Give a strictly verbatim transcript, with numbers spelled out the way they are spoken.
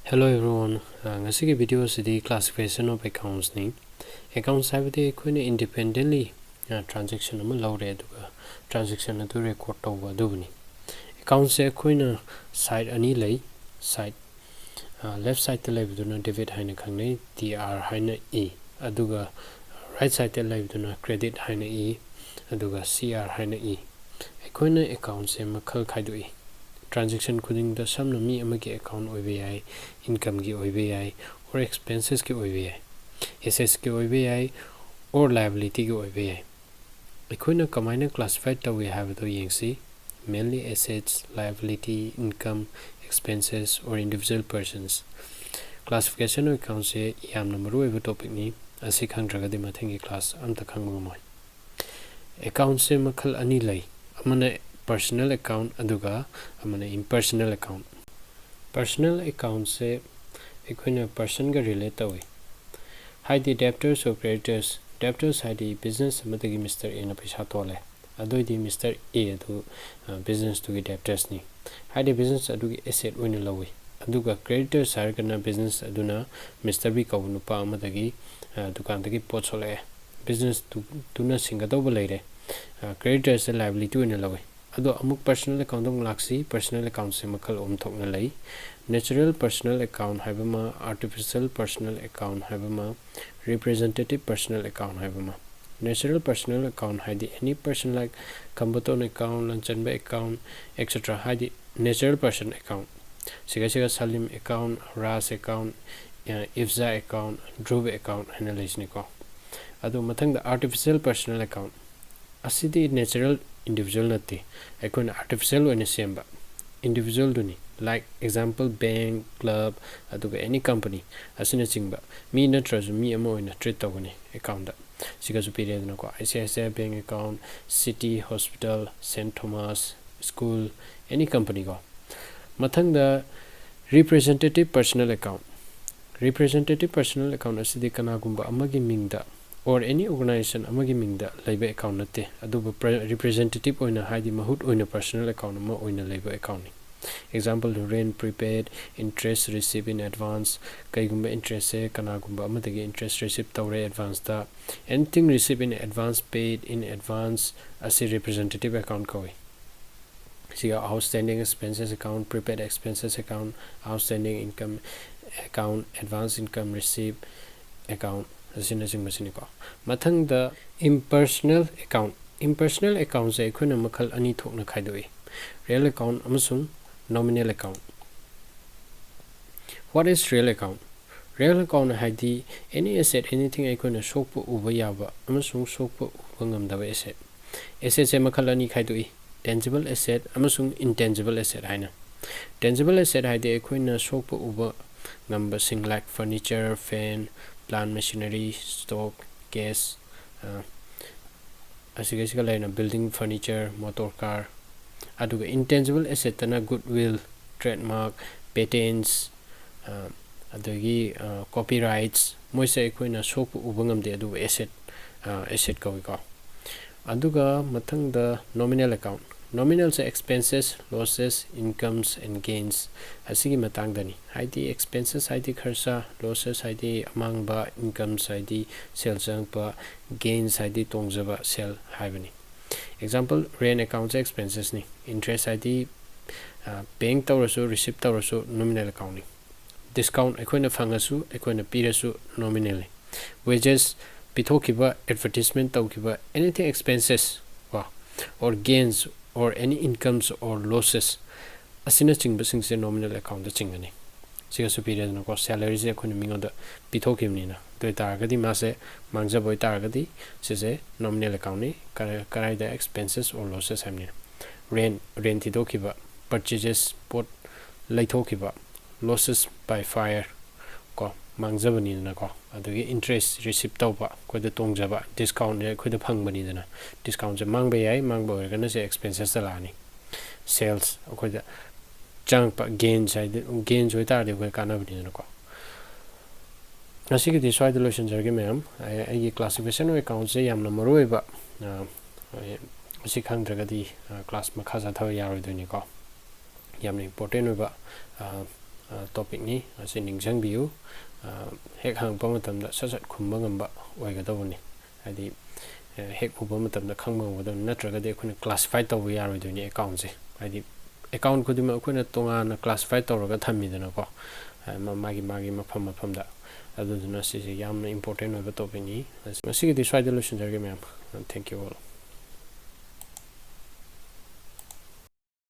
Hello everyone, ꯑ, ꯉꯁꯤꯒꯤ video ꯑꯁꯤꯗꯤ classification of accounts ꯅꯤ꯫ Accounts ꯍꯥꯏꯕꯗꯤ ꯑꯩꯈꯣꯏꯅ independently, ꯑ, transaction ꯑꯃ ꯂꯧꯔꯦ, ꯑꯗꯨꯒ transaction ꯑꯗꯨ record ꯇꯧꯕ ꯑꯗꯨꯕꯨꯅꯤ꯫ Accounts ꯁꯦ ꯑꯩꯈꯣꯏꯅ side ꯑꯅꯤ ꯂꯩ꯫ Side, ꯑ, left side ꯇ ꯂꯩꯕꯗꯨꯅ debit ꯍꯥꯏꯅ ꯈꯪꯅꯩ, T R ꯍꯥꯏꯅ ꯏ, ꯑꯗꯨꯒ right side ꯇ ꯂꯩꯕꯗꯨꯅ credit ꯍꯥꯏꯅ ꯏ, ꯑꯗꯨꯒ C R ꯍꯥꯏꯅ ꯏ꯫ ꯑꯩꯈꯣꯏꯅ accounts ꯁꯦ ꯃꯈꯜ ꯈꯥꯏꯗꯣꯛꯏ꯫ Transaction ꯈꯨꯗꯤꯡꯗ ꯁꯝꯅ ꯃꯤ ꯑꯃꯒꯤ account ꯑꯣꯏꯕ ꯌꯥꯏ, income ꯒꯤ ꯑꯣꯏꯕ ꯌꯥꯏ, or expenses ꯀꯤ ꯑꯣꯏꯕ ꯌꯥꯏ, assets ꯀꯤ ꯑꯣꯏꯕ ꯌꯥꯏ, or liability ꯒꯤ ꯑꯣꯏꯕ ꯌꯥꯏ꯫ ꯑꯩꯈꯣꯏꯅ ꯀꯃꯥꯏꯅ classify ꯇꯧꯏ ꯍꯥꯏꯕꯗꯨ ꯌꯦꯡꯁꯤ꯫ Mainly assets, liability, income, expenses, or individual persons꯫ Classification of accounts ꯁꯦ ꯌꯥꯝꯅ ꯃꯔꯨꯑꯣꯏꯕ topic ꯅꯤ꯫ ꯑꯁꯤ ꯈꯪꯗ꯭ꯔꯒꯗꯤ ꯃꯊꯪꯒꯤ class ꯑꯝꯇ ꯈꯪꯕ ꯉꯝꯃꯣꯏ꯫ Accounts ꯁꯦ ꯃꯈꯜ ꯑꯅꯤ ꯂꯩ, ꯑꯃꯅ personal account ꯑꯗꯨꯒ ꯑꯃꯅ impersonal account꯫ Personal account ꯁꯦ ꯑꯩꯈꯣꯏꯅ person ꯒ relate ꯇꯧꯏ, ꯍꯥꯏꯗꯤ debtors or creditors꯫ Debtors ꯍꯥꯏꯗꯤ business ꯑꯃꯗꯒꯤ Mister A ꯅ ꯄꯩꯁꯥ ꯇꯣꯜꯂꯦ, ꯑꯗꯨꯑꯣꯏꯗꯤ Mister A ꯑꯗꯨ, ꯑ, business ꯇꯨꯒꯤ debtors ꯅꯤ, ꯍꯥꯏꯗꯤ business ꯑꯗꯨꯒꯤ asset ꯑꯣꯏꯅ ꯂꯧꯏ꯫ ꯑꯗꯨꯒ creditors ꯍꯥꯏꯔꯒꯅ business ꯑꯗꯨꯅ Mister B ꯀꯧꯕ ꯅꯨꯄꯥ ꯑꯃꯗꯒꯤ, ꯑ, ꯗꯨꯀꯥꯟꯗꯒꯤ ꯄꯣꯠ ꯁꯣꯜꯂꯛꯑꯦ, business ꯇꯨ-, ꯇꯨꯅ ꯁꯤꯡꯒꯗꯧꯕ ꯂꯩꯔꯦ, ꯑ, creditors ꯁꯦ liability ꯑꯣꯏꯅ ꯂꯧꯏ꯫ ꯑꯗꯣ ꯑꯃꯨꯛ personal account ꯗ ꯑꯃꯨꯛ ꯂꯥꯛꯁꯤ꯫ Personal account ꯁꯦ ꯃꯈꯜ ꯑꯍꯨꯝ ꯊꯣꯛꯅ ꯂꯩ: natural personal account ꯍꯥꯏꯕ ꯑꯃ, artificial personal account ꯍꯥꯏꯕ ꯑꯃ, representative personal account ꯍꯥꯏꯕ ꯑꯃ꯫ Natural personal account ꯍꯥꯏꯗꯤ any person like ꯈꯝꯕꯇꯣꯟ account, ꯂꯟꯆꯟꯕ account, et cetera ꯍꯥꯏꯗꯤ natural person account꯫ ꯁꯤꯒ ꯁꯤꯒ ꯁꯂꯤꯝ account, ꯔꯥꯖ account, ꯑ, ꯏꯐꯖꯥ account, ꯙ꯭ꯔꯨꯕ account ꯍꯥꯏꯅ ꯂꯩꯁꯤꯅꯤꯀꯣ꯫ ꯑꯗꯣ ꯃꯊꯪꯗ artificial personal account꯫ ꯑꯁꯤꯗꯤ natural individual ꯅꯠꯇꯦ, ꯑꯩꯈꯣꯏꯅ artificial ꯑꯣꯏꯅ ꯁꯦꯝꯕ individual ꯗꯨꯅꯤ꯫ Like example, bank, club, ꯑꯗꯨꯒ any company ꯑꯁꯤꯅꯆꯤꯡꯕ꯫ ꯃꯤ ꯅꯠꯇ꯭ꯔꯁꯨ ꯃꯤ ꯑꯃ ꯑꯣꯏꯅ treat ꯇꯧꯒꯅꯤ account the. ꯁꯤꯒꯁꯨ ꯄꯤꯔꯦꯗꯅꯀꯣ, I C I C I bank account, city, hospital, Saint Thomas, school, any company ꯀꯣ꯫ ꯃꯊꯪꯗ representative personal account꯫ Representative personal account ꯑꯁꯤꯗꯤ ꯀꯅꯥꯒꯨꯝꯕ ꯑꯃꯒꯤ ꯃꯤꯡꯗ or any organization ꯑꯃꯒꯤ ꯃꯤꯡꯗ ꯂꯩꯕ account ꯅꯠꯇꯦ, ꯑꯗꯨꯕꯨ pre-, representative ꯑꯣꯏꯅ, ꯍꯥꯏꯗꯤ ꯃꯍꯨꯠ ꯑꯣꯏꯅ personal account ꯑꯃ ꯑꯣꯏꯅ ꯂꯩꯕ account ꯅꯤ꯫ Example, rent prepaid, interest received in advance, ꯀꯩꯒꯨꯝꯕ interest ꯁꯦ ꯀꯅꯥꯒꯨꯝꯕ ꯑꯃꯗꯒꯤ interest receive ꯇꯧꯔꯦ advance ꯇ, anything received in advance paid in advance ꯑꯁꯤ representative account ꯀꯧꯏ꯫ ꯁꯤꯒ outstanding expenses account, prepaid expenses account, outstanding income account, advance income receive account ꯑꯁꯤꯅꯆꯤꯡꯕꯁꯤꯅꯤꯀꯣ꯫ ꯃꯊꯪꯗ impersonal account꯫ Impersonal account ꯁꯦ ꯑꯩꯈꯣꯏꯅ ꯃꯈꯜ ꯑꯅꯤ ꯊꯣꯛꯅ ꯈꯥꯏꯗꯣꯛꯏ, real account ꯑꯃꯁꯨꯡ nominal account꯫ What is real account? Real account ꯍꯥꯏꯗꯤ any asset, anything ꯑꯩꯈꯣꯏꯅ ꯁꯣꯛꯄ ꯎꯕ ꯌꯥꯕ ꯑꯃꯁꯨꯡ ꯁꯣꯛꯄ ꯎꯕ ꯉꯝꯗꯕ asset꯫ Asset ꯁꯦ ꯃꯈꯜ ꯑꯅꯤ ꯈꯥꯏꯗꯣꯛꯏ, tangible asset ꯑꯃꯁꯨꯡ intangible asset ꯍꯥꯏꯅ꯫ Tangible asset ꯍꯥꯏꯗꯤ ꯑꯩꯈꯣꯏꯅ ꯁꯣꯛꯄ ꯎꯕ ꯉꯝꯕꯁꯤꯡ, like furniture, fan, plant machinery, stock, cash, ꯑ, ꯑꯁꯤꯒꯩꯁꯤꯒ ꯂꯩꯅ building, furniture, motor car꯫ ꯑꯗꯨꯒ intangible asset ꯇꯅ goodwill, trademark, patents, ꯑ, ꯑꯗꯒꯤ, ꯑ, copyrights, ꯃꯣꯏꯁꯦ ꯑꯩꯈꯣꯏꯅ ꯁꯣꯛꯄ ꯎꯕ ꯉꯝꯗꯦ, ꯑꯗꯨꯕꯨ asset, ꯑ, asset ꯀꯧꯏꯀꯣ꯫ ꯑꯗꯨꯒ ꯃꯊꯪꯗ nominal account꯫ Nominal say expenses, losses, incomes and gains ꯑꯁꯤꯒꯤ ꯃꯇꯥꯡꯗꯅꯤ꯫ ꯍꯥꯏꯗꯤ expenses ꯍꯥꯏꯗꯤ ꯈꯔꯁꯥ, losses ꯍꯥꯏꯗꯤ ꯑꯃꯥꯡꯕ, incomes ꯍꯥꯏꯗꯤ ꯁꯦꯜ ꯆꯪꯉꯛꯄ, gains ꯍꯥꯏꯗꯤ ꯇꯣꯡꯖꯕ, ꯁꯦꯜ ꯍꯥꯏꯕꯅꯤ꯫ Example, rent account ꯁꯦ expenses ꯅꯤ꯫ Interest ꯍꯥꯏꯗꯤ, ꯑ, paying ꯇꯧꯔꯁꯨ, receive ꯇꯧꯔꯁꯨ nominal account ꯅꯤ꯫ Discount ꯑꯩꯈꯣꯏꯅ ꯐꯪꯉꯁꯨ, ꯑꯩꯈꯣꯏꯅ ꯄꯤꯔꯁꯨ nominal ꯅꯤ꯫ Wages, ꯄꯤꯊꯣꯛꯈꯤꯕ, advertisement ꯇꯧꯈꯤꯕ, anything expenses ꯀꯣ, or gains or any incomes or losses ꯑꯁꯤꯅꯆꯤꯡꯕꯁꯤꯡꯁꯦ nominal account ꯇ ꯆꯤꯡꯒꯅꯤ꯫ ꯁꯤꯒꯁꯨ ꯄꯤꯔꯦꯗꯅꯀꯣ, salary ꯁꯦ ꯑꯩꯈꯣꯏꯅ ꯃꯤꯉꯣꯟꯗ ꯄꯤꯊꯣꯛꯈꯤꯕꯅꯤꯅ꯫ ꯑꯗꯨ ꯑꯣꯏꯇꯥꯔꯒꯗꯤ ꯃꯥꯁꯦ ꯃꯥꯡꯖꯕ ꯑꯣꯏꯇꯥꯔꯒꯗꯤ ꯁꯤꯁꯦ nominal account ꯅꯤ꯫ ꯀꯔ-, ꯀꯔꯥꯏꯗ expenses or losses ꯍꯥꯏꯕꯅꯤꯅ꯫ Rent, rent ꯊꯤꯗꯣꯛꯈꯤꯕ, purchases, ꯄꯣꯠ ꯂꯩꯊꯣꯛꯈꯤꯕ, losses by fire ꯀꯣ, ꯃꯥꯡꯖꯕꯅꯤꯗꯅꯀꯣ꯫ ꯑꯗꯒꯤ interest receive ꯇꯧꯕ, ꯑꯩꯈꯣꯏꯗ ꯇꯣꯡꯖꯕ, discount ꯁꯦ ꯑꯩꯈꯣꯏꯗ ꯐꯪꯕꯅꯤꯗꯅ꯫ Discount ꯁꯦ ꯃꯥꯡꯕ ꯌꯥꯏ, ꯃꯥꯡꯕ ꯑꯣꯏꯔꯒꯅ ꯁꯦ expenses ꯇ ꯂꯥꯛꯑꯅꯤ꯫ Sales, ꯑꯩꯈꯣꯏꯗ ꯆꯪꯉꯛꯄ, gains ꯍꯥꯏꯗꯤ, gains ꯑꯣꯏꯇꯥꯔꯗꯤ ꯑꯩꯈꯣꯏ ꯀꯥꯟꯅꯕꯅꯤꯗꯅꯀꯣ꯫ ꯉꯁꯤꯒꯤꯗꯤ ꯁ꯭ꯋꯥꯏꯗ ꯂꯣꯏꯁꯤꯟꯖꯔꯒꯦ ꯃꯌꯥꯝ꯫ ꯑꯩ, ꯑꯩꯒꯤ classification of account ꯁꯦ ꯌꯥꯝꯅ ꯃꯔꯨ ꯑꯣꯏꯕ, ꯑ, ꯑꯩ, ꯑꯁꯤ ꯈꯪꯗ꯭ꯔꯒꯗꯤ, ꯑ, class ꯃꯈꯥ ꯆꯠꯊꯕ ꯌꯥꯔꯣꯏꯗꯣꯏꯅꯤꯀꯣ꯫ ꯌꯥꯝꯅ ꯏꯝꯄꯣꯔꯇꯦꯟ ꯑꯣꯏꯕ ꯇꯣꯄꯤꯛꯅꯤ꯫ ꯑꯁꯤ ꯅꯤꯡꯁꯤꯡꯕꯤꯌꯨ꯫ ꯍꯦꯛ ꯍꯪꯉꯛꯄ ꯃꯇꯝꯗ ꯁꯠ ꯁꯠ ꯈꯨꯝꯕ ꯉꯝꯕ ꯑꯣꯏꯒꯗꯧꯕꯅꯤ꯫ ꯍꯥꯏꯗꯤ ꯍꯦꯛ ꯎꯕ ꯃꯇꯝꯗ ꯈꯪꯕ ꯉꯝꯒꯗꯕꯅꯤ, ꯅꯠꯇ꯭ꯔꯒꯗꯤ ꯑꯩꯈꯣꯏꯅ ꯀ꯭ꯂꯥꯁꯤꯐꯥꯏ ꯇꯧꯕ ꯌꯥꯔꯣꯏꯗꯣꯏꯅꯤ ꯑꯦꯀꯥꯎꯟꯁꯦ꯫ ꯍꯥꯏꯗꯤ ꯑꯦꯀꯥꯎꯟ ꯈꯨꯗꯤꯡꯃꯛ ꯑꯩꯈꯣꯏꯅ ꯇꯣꯉꯥꯟꯅ ꯀ꯭ꯂꯥꯁꯤꯐꯥꯏ ꯇꯧꯔꯒ ꯊꯝꯃꯤꯗꯅꯀꯣ, ꯃꯥꯒꯤ ꯃꯥꯒꯤ ꯃꯐꯝ ꯃꯐꯝꯗ꯫ ꯑꯗꯨꯗꯨꯅ ꯁꯤꯁꯦ ꯌꯥꯝꯅ ꯏꯝꯄꯣꯔꯇꯦꯟ ꯑꯣꯏꯕ ꯇꯣꯄꯤꯛꯅꯤ꯫ ꯉꯁꯤꯒꯤꯗꯤ ꯁ꯭ꯋꯥꯏꯗ ꯂꯣꯏꯁꯤꯟꯖꯔꯒꯦ ꯃꯌꯥꯝ꯫ Thank you all꯫